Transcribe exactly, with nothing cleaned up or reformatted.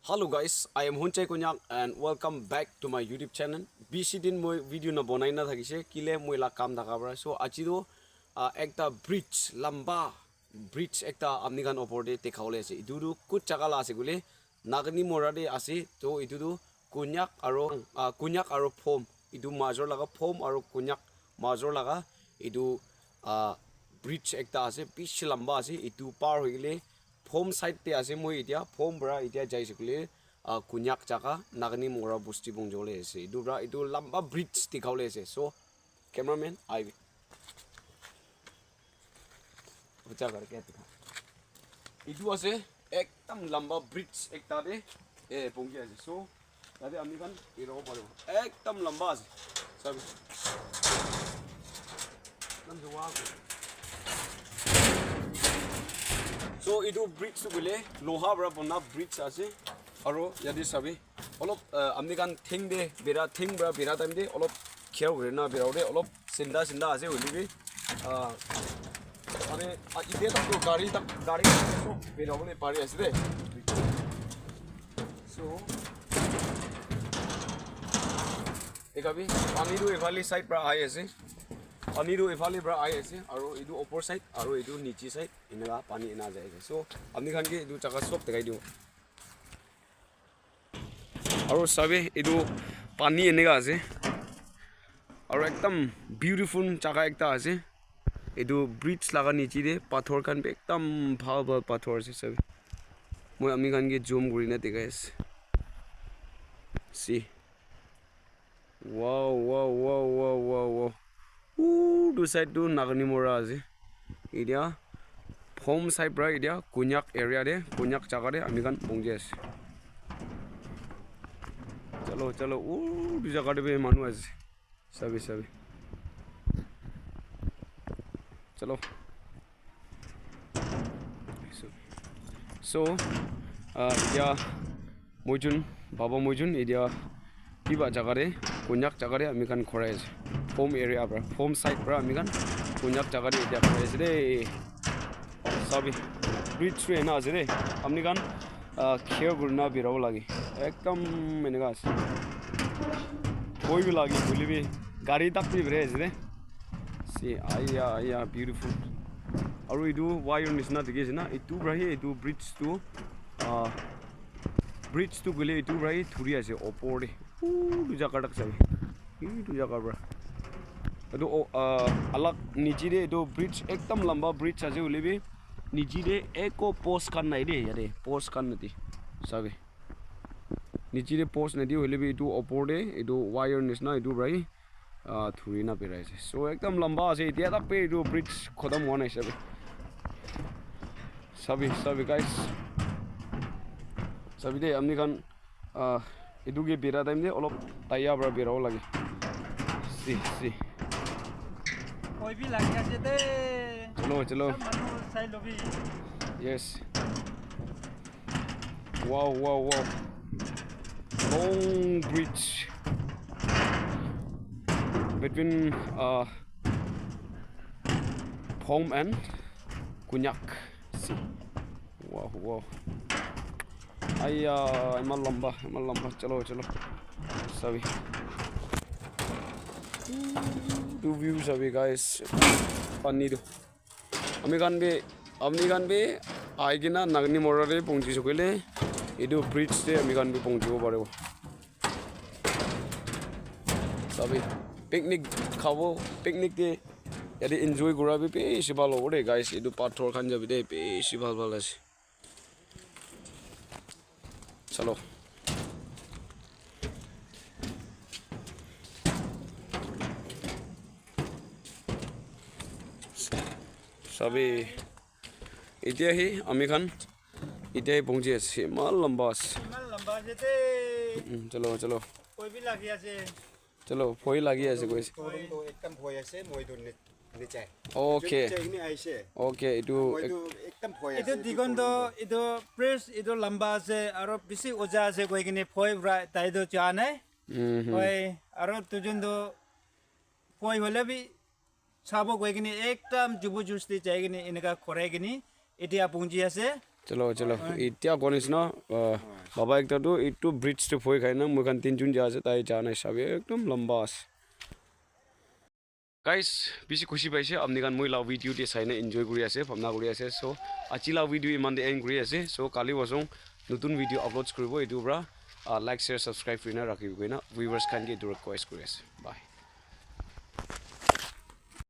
Hello guys, I am Hunchai Konyak and welcome back to my YouTube channel. Bishi din moi video na bonai na thakise, kile moi la kam thaka para. So aji tu, ah, ekta bridge, lamba bridge ekta apni khan opor te dekha bole ase. Etu tu kut jaga la ase koile, Nagani Mora te ase. To etu tu Konyak aro, ah, Konyak aro Phom, etu major laga, Phom aro Konyak major laga etu, ah, bridge ekta ase, bishi lamba ase. Etu par hoi kile Phom side te ase, moi etia Phom para etia jai ase koile, ah, Konyak jaga Nagani Mora bosti pong jole ase. Etu para etu lamba bridge dikha bole ase. So cameraman, I will. Etu ase ekdam lamba bridge ekta te, eh, pongji ase. So tate ami khan ero paribo. Ekdam lamba ase. Sabi. Ekdam se wa ko. So etu bridge tu koile loha para bona bridge ase. Aro yate sabi. Olop, ah, ami khan theng te bera, theng para bera time te olop care kuri na bera de, olop sinda sinda ase hoile bi, ah, abe, ah, ite tak to gari tak, gari tak to bera bole pari ase de. So, ekha bi pani tu ephale side para ahi ase. Pani tu ephale para ahi ase. Aro etu upor side, aro etu niche side, eneka pani ena jai ase. So, ami khan ke etu jaga sob dekhai dibo. Aro sabi, etu pani eneka ase. Aro ekdam beautiful jaga ekta ase. Etu bridge laga niche te pathor khan bi ekdam bhal bhal pathor ase sabi. Moi ami khan ke zoom kuri na dekhai ase. See. Wow, wow, wow, wow, wow, wow. Utu side tu Nagani Mora ase. Etia Phom side para etia Konyak area te, Konyak jaga te ami khan pongji ase. Chalo, chalo, utu jaga te bi manu ase. Sabi, sabi. Chalo. So, so, ah, etia moi jun, baba moi jun, etia kiba jaga te, Konyak jaga te ami khan khorai ase. Phom area para, Phom side para ami khan Konyak jaga te etia khorai ase de. Sabi, bridge tu ena ase de. Ami khan, ah, care kuri na birabo lage. Ekdam eneka ase. Koi bi lage, hoile bi gari tak bi bire ase de. See, aya, aya, beautiful. Aru etu wire nisna dikhi ase na, etu para he etu bridge tu, ah, bridge tu gule etu para he thuri ase opor te. Utu jaga tak sabi. Etu jaga para. Etu, oh, ah, alag niche te etu bridge ekdam lamba bridge ase hoile bi niche te eko post khan nai de yate. Post khan nai de. Sabi. Niche te post nai de hoile bi etu opor te etu wire nisna etu para he ah, thuri na birai ase. So, ekdam lamba ase. Etia tak pe etu bridge khotom hua nai sabi. Sabi, sabi, guys. Sabi de, ami khan, ah, etu ke bira time de olop taya para birabo lage. Si, si. Koi bi lagi ase de. Chalo, chalo. Sob manu sai lobi. Yes. Wow, wow, wow. Long bridge between, uh, Phom and Konyak. See. Wow, wow. Aya, eman lamba, eman lamba. Chalo, chalo. Sabi. Etu view sabi, guys. Pani tu. Ami khan bi, ami khan bi ahi kena Nagani Mora te pongchi se koile, etu bridge te ami khan bi pongchibo paribo. Sabi, picnic khabo, picnic te yate enjoy kura bi bishi bhal hobo de, guys. Etu pathor khan jabi de bishi bhal bhal ase. Chalo. Sabi, etia hi ami khan etia hi pongchi ase, eman lamba ase. Eman lamba ase de. Mm, chalo, chalo. Koi bi lagi ase. Chalo, bhoi lagi ase koise. Showroom to ekdam bhoi ase, moi to ni-, nichai. Okay. Nichai kini aise. Okay, etu moi ek- to ekdam bhoi ase. Etu digon to, etu press, etu lamba ase, aro bisi oja ase koi kini bhoi pra tai to ja nai. Mhm. Hoi, aro tujon to bhoi hole bi sabo koi kini ekdam jubu justi jai kini eneka korai kini etia pungji ase. Chalo, chalo. Etia koa nishina, uh, baba ekta tu etu bridge tu bhoi khai na, moi khan tinjun ja ase, tai ja nai sabi ekdom lamba ase. Guys, bishi khushi paise apni khan moi la video te sai na enjoy kuri ase, bhabna kuri ase. So, aji la video iman te end kuri ase. So, kali wasong notun video upload kuribo etu pra, uh, like, share, subscribe kuri na rakhibi koi na viewers khan ke etu request kuri ase. Bye.